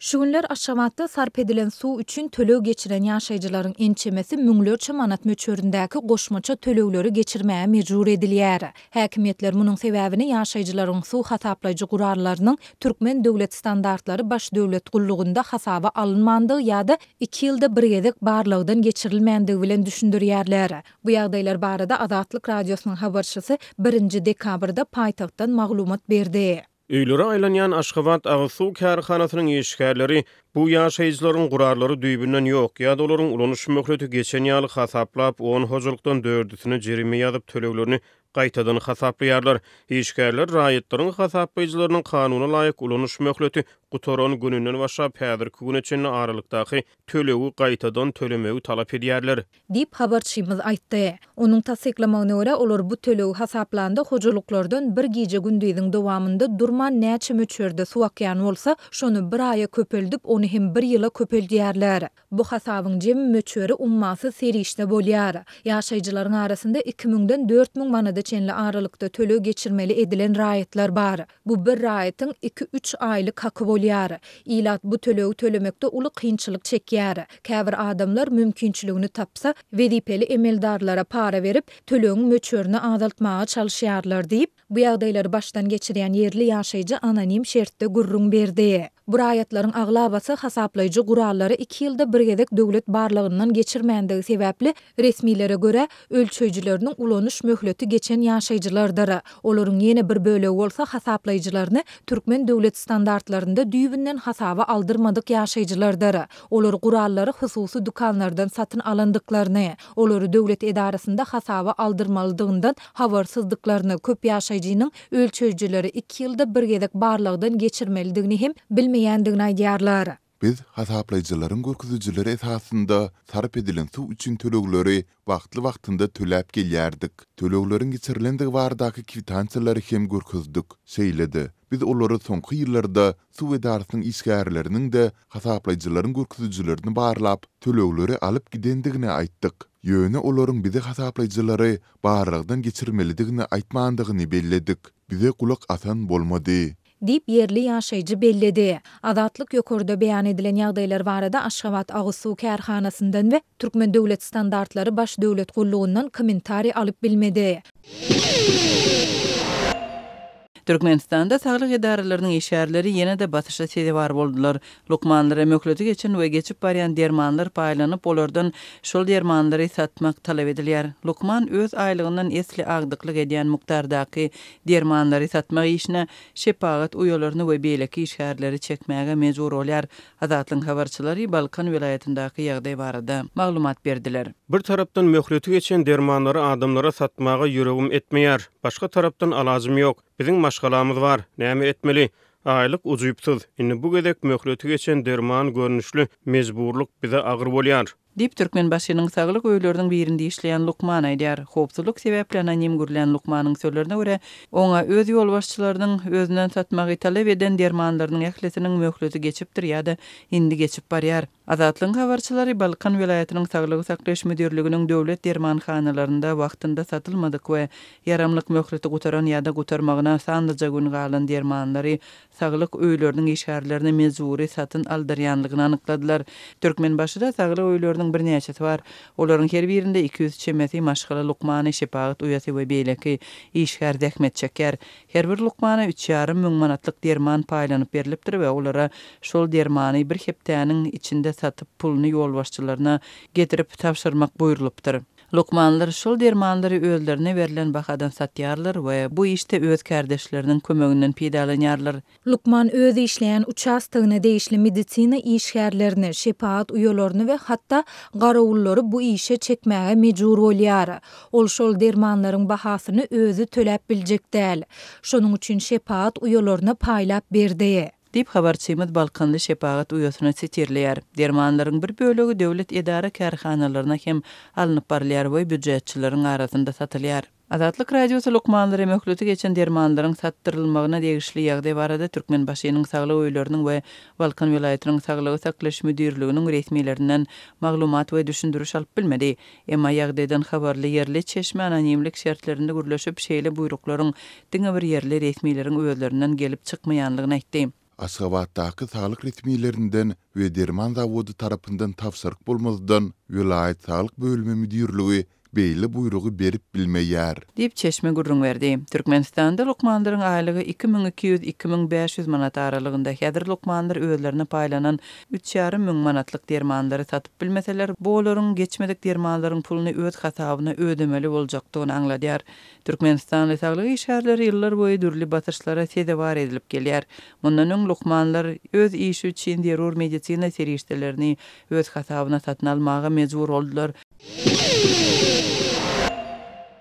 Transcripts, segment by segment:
Şu günler Aşgabatda sarp edilen suw üçin töleg geçiren ýaşaýjylaryň ençemesi müňlerçe manat möçberindäki goşmaça tölegleri geçirmäge mejbur edilýär. Häkimiýetler munuň sebäbini ýaşaýjylaryň suw hasaplaýjy gurallarynyň Türkmen döwlet standartlary baş döwlet gullugynda hasaba alynmandygy ýa-da iki ýylda bir gezek barlagdan geçirilmändigi bilen düşündirýärler. Bu ýagdaýlar barada Azatlyk Radiosynyň habarçysy birinji dekabrda paýtagtdan maglumat berdi. Öýlere aýlanýan Aşgabat agyz suw kärhanasynyň işgärleri bu ýaşaýjylaryň gurallary düýbünden ýok ýa-da olaryň ulanyş möhleti geçen ýaly hasaplap, on hojalykdan dördüsine jerime ýazyp, töleglerini gaýtadan hasaplaýarlar. Işgärler raýatlaryň hasaplaýjylarynyň kanuna laýyk ulanyş möhleti gutaran gününden başlap häzirki güne çenli aralykdaky tölegi gaýtadan tölemegi talap edýärler. Diýip, habarçymyz aýtdy. Onuň tassyklamagyna görä, olar bu tölegi hasaplanda hojalyklardan bir gije-gündiziň dowamynda durman näçe möçberde suw akýan bolsa, şony bir aýa köpeldip, ony hem bir ýyla köpeldýärler. Bu hasabyň jemi möçberi ummasyz serişde bolýar. Ýaşaýjylaryň arasynda iki müňden 4000 manada çenli aralykda töleg geçirmeli edilen raýatlar bar. Bu bir raýatyň iki-üç aýlyk haky bolýar. Ilat bu tölegi tölemekde uly kynçylyk çekýär. Käbir adamlar mümkinçiligini tapsa, wezipeli emeldarlara para berip, tölegiň möçberini azaltmaga çalyşýarlar diýip, bu ýagdaýlary başdan geçirýän ýerli ýaşaýjy anonim şertde gürrüň berdi. Bu raýatlaryň aglabasy hasaplaýjy gurallary iki ýylda bir gezek döwlet barlagyndan geçirmändigi sebäpli, resmilere görä, ölçeýjileriniň ulanyş möhleti geçen ýaşaýjylardyr. Olaryň ýene bir bölegi bolsa hasaplaýjylaryny türkmen döwlet standartlarynda düýbünden hasaba aldyrmadyk ýaşaýjylardyr. Olar gurallary hususy dükanlardan satyn alandyklaryny, olary döwlet edarasynda hasaba aldyrmalydygyndan habarsyzdyklaryny, köp ýaşaýjynyň ölçeýjileri iki ýylda bir gezek barlagdan geçirmelidigini hem bilmeýändigini aýdýarlar. Biz hasaplaýjylaryň görkezijileri esasynda sarp edilen suw üçin tölegleri wagtly-wagtynda töläp gelýärdik. Tölegleriň geçirilendigi baradaky kwitansiýalary hem görkezdik. Şeýle-de, biz olara soňky ýyllarda suw edarasynyň işgärleriniň-de hasaplaýjylaryň görkezijilerini barlap, tölegleri alyp gidendigini aýtdyk. Ýöne olaryň bize hasaplaýjylary barlagdan geçirmelidigini aýtmandygyny belledik. Bize gulak asan bolmady. Diýip, ýerli ýaşaýjy belledi. Azatlyk ýokarda beýan edilen ýagdaýlar barada Aşgabat agyz suw kärhanasyndan we Türkmen döwlet standartlary baş döwlet gullugyndan kommentariý alyp bilmedi. Türkmenistanda saglyk edaralarynyň işgärleri ýene-de basyşa sezewar boldular. Lukmanlara möhleti geçen we geçip barýan dermanlar paýlanyp, olardan şol dermanlary satmak talap edilýär. Lukman öz aýlygyndan esli agdyklyk edýän mukdardaky dermanlary satmak işine şepagat uýalaryny we beýleki işgärleri çekmäge mejbur bolýar. Azatlygyň habarçylary Balkan welaýatyndaky ýagdaý barada maglumat berdiler. Bir tarapdan möhleti geçen dermanlary adamlara satmaga ýüregim etmeýär. Başga tarapdan alajym ýok. Biziň maşgalamyz bar. Näme etmeli? Aýlyk ujypsyz. Indi bu gezek möhleti geçen derman görnüşli mejburlyk bize agyr bolýar. Diýip, Türkmenbaşynyň saglyk öýleriniň birinde işleýän lukman aýdýar. Howpsuzlyk sebäpli anonim gürlän lukmanyň sözlerine görä, oňa öz ýolbaşçylarynyň özünden satmagy talap eden dermanlarynyň ählisiniň möhleti geçipdir ýa-da indi geçip barýar. Azatlygyň habarçylary Balkan welaýatynyň Saglygy saklaýyş müdirliginiň döwlet dermanhanalarynda wagtynda satylmadyk we ýaramlyk möhleti gutaran ýa-da gutarmagyna sanlyja gün galan dermanlary saglyk öýleriniň işgärlerine mejbury satyn aldyrýanlygyny anykladylar. Türkmenbaşyda saglyk öýleriniň birnäçesi bar. Olaryň her birinde 200 çemesi maşgala lukmany, şepagat uýasy we beýleki işgär zähmet çekýär. Her bir lukmana üç ýarym müň manatlyk derman paýlanyp berlipdir we olara şol dermany bir hepdäniň içinde satyp puluny ýolbaşçylaryna getirip tabşyrmak buýrulypdyr. Lukmanlar şol dermanlary özlerine berlen bahadan satýarlar we bu işde öz kärdeşleriniň kömeginden peýdalanýarlar. Lukman öz işleýän uçastogyna degişli medisina işgärlerini, şepagat uýalaryny we hatda garawullary bu işe çekmäge mejbur bolýar. Ol şol dermanlaryň bahasyny özi töläp biljek däl. Şonuň üçin şepagat uýalaryna paýlap berdi. Diýip, habarçymyz balkanly şepagat uýasyny sitirleýär. Dermanlaryň bir bölegi döwlet edara-kärhanalaryna hem alnyp barylýar we býujetçileriň arasynda satylýar. Azatlyk Radiosy lukmanlara möhleti geçen dermanlaryň satdyrylmagyna degişli ýagdaý barada Türkmenbaşynyň saglyk öýleriniň we Balkan welaýatynyň saglygy saklaýyş müdirliginiň resmilerinden maglumat we düşündiriş alyp bilmedi. Emma ýagdaýdan habarly ýerli çeşme anonimlik şertlerinde gürleşip, şeýle buýruklaryň diňe bir ýerli resmileriň özlerinden gelip çykmaýanlygyny aýtdy. Aşgabatdaky saglyk resmilerinden we derman zawody tarapyndan tabşyryk bolmazdan, welaýat saglyk bölümi müdirligi beýle buýrugy berip bilmeýär. Diýip, çeşme gürrüň berdi. Türkmenistanda lukmanlaryň aýlygy 2200, 2500 manat aralygynda. Häzir lukmanlar özlerine paýlanan üç ýarym müň manatlyk dermanlary satyp bilmeseler, bu olaryň geçmedik dermanlaryň puluny öz hasabyna ödemeli boljakdygyny aňladýar. Türkmenistanly saglyk işgärleri ýyllar boýy dürli basyşlara sezewar edilip gelýär. Mundan öň lukmanlar öz işi üçin zerur medisina serişdelerini öz hasabyna satyn almaga mejbur boldular.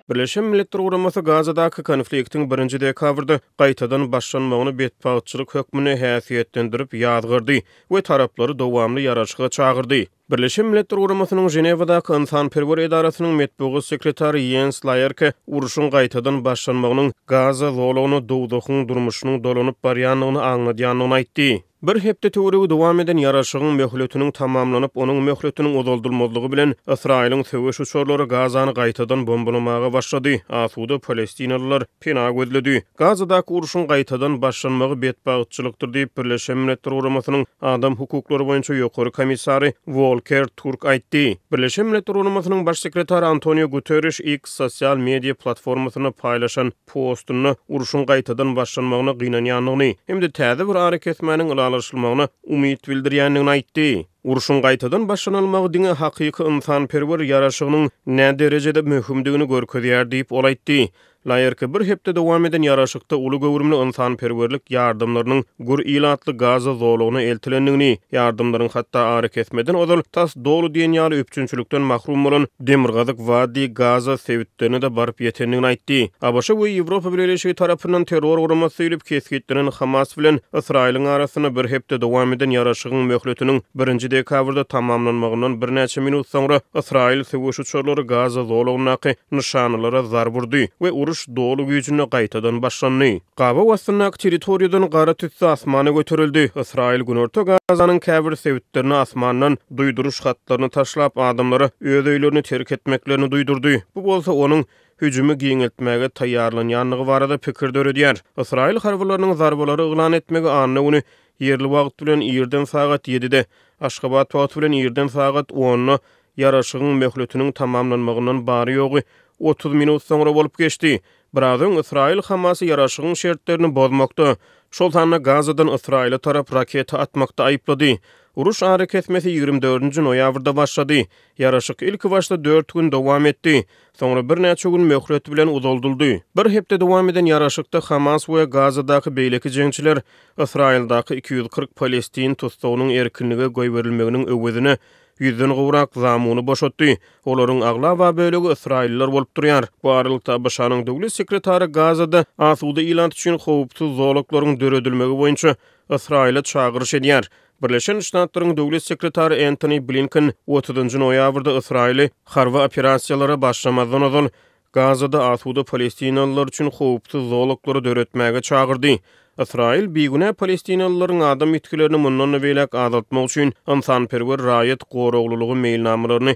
Birleşen Milletler Guramasy Gazadaky konfliktiň birinji dekabrda gaýtadan başlanmagyny betbagtçylyk hökmünde häsiýetlendirip ýazgardy we taraplary dowamly ýaraşyga çagyrdy. Birleşen Milletler Guramasynyň Ženewadaky ynsanperwer edarasynyň metbugat sekretary Ýens Laerke urşuň gaýtadan başlanmagynyň Gaza zolagyna dowzahyň durmuşynyň dolanyp barýandygyny aňladýandygyny aýtdy. Bir hepde töweregi dowam eden ýaraşygyň möhletiniň tamamlanyp, onuň möhletiniň uzaldylmazlygy bilen, Ysraýylyň söweş uçarlary Gazany gaýtadan bombalamaga başlady, asuda palestinalylar pena gözledi. Gazadaky urşuň gaýtadan başlanmagy betbagtçylykdyr diýip, Birleşen Milletler Guramasynyň Adam hukuklary boýunça ýokary komissary Wolker Türk aýtdy. Birleşen Milletler Guramasynyň Baş sekretary Antonio Guterriş X sosial media platformasynda paýlaşan postunda urşuň gaýtadan başlanmagyna gynanýandygyny hem-de täze bir arakesmäniň ylalaşylmagyna umyt bildirýändigini aýtdy. Urşuň gaýtadan başlanylmagy diňe hakyky ynsanperwer ýaraşygynyň näderejede möhümdigini görkezýär diýip, ol aýtdy. Laerke bir hepde dowam eden ýaraşykda uly göwrümli ynsanperwerlik ýardamlarynyň gür ilatly Gaza zolagyna eltilendigini, ýardamlaryň hatda arakesmeden ozal tas doly diýen ýaly üpjünçilikden mahrum bolan demirgazyk Wadi Gaza sebitlerine-de baryp ýetendigini aýtdy. ABŞ we Ýewropa Bileleşigi tarapyndan terror guramasy diýlip kesgitlenen Hamas bilen Ysraýylyň arasynda bir hepde dowam eden ýaraşygyň möhletiniň birinji dekabrda tamamlanmagyndan birnäçe minut soňra Ysraýyl söweş uçarlary Gaza zolagyndaky nyşanalara zarba urdy we uruş doly güýjünde gaýtadan başlandy. Gabaw astyndaky territoriýadan gara tüsse asmana göterildi. Ysraýyl Günorta Gazanyň käbir sebitlerine asmandan duýduryş hatlaryny taşlap, adamlara öz öýlerini terk etmeklerini duýdurdy. Bu bolsa onuň hüjümi giňeltmäge taýýarlanýandygy barada pikir döredýär. Ysraýyl harbylarynyň zarbalary yglan etmegi anna güni ýerli wagt bilen irden sagat ýedide, Aşgabat wagty bilen irden sagat onda Ýaraşygyň möhletiniň tamamlanmagyndan bary-ýogy 30 minut soňra bolup geçdi. Biraz öň Ysraýyl Hamasy ýaraşygyň şertlerini bozmakda, şol sanda Gazadan Ysraýyla tarap raketa atmakda aýyplady. Uruş arakesmesi 24-nji noýabrda başlady. Ýaraşyk ilkibaşda dört gün dowam etdi. Soňra birnäçe gün möhlet bilen uzaldyldy. Bir hepde dowam eden ýaraşykda Hamas we Gazadaky beýleki jeňçiler Ysraýyldaky 240 palestin tussagynyň erkinlige goýberilmeginiň öwezine Ýüzden gowrak zamuny boşatdy. Olaryň aglaba bölegi ysraýyllylar bolup durýar. Bu aralykda, ABŞ-nyň döwlet sekretary Gazada asuda ilat üçin howpsuz zolaklaryň döredilmegi boýunça Ysraýyla çagyryş edýär. Birleşen Ştatlaryň döwlet sekretary Entoni Blinken otuzynjy noýabrda Ysraýyly harby operasiýalara başlamazdan ozal Gazada asuda palestinalylar üçin howpsuz zolaklary döretmäge çagyrdy. Ysraýyl bigünä palestinalylaryň adam ýitgilerini mundan-da beýläk azaltmak üçin ynsanperwer raýat goraglylygy meýilnamalaryny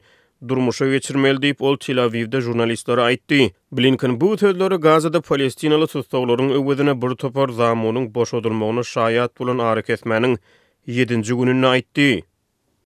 durmuşa geçirmeli diýip, ol Tel-Awiwde žurnalistlere aýtdy. Blinken bu sözleri Gazada palestinaly tussaglaryň öwezine bir topar zamunyň boşadylmagyna şaýat bolan arakesmäniň ýedinji gününde aýtdy.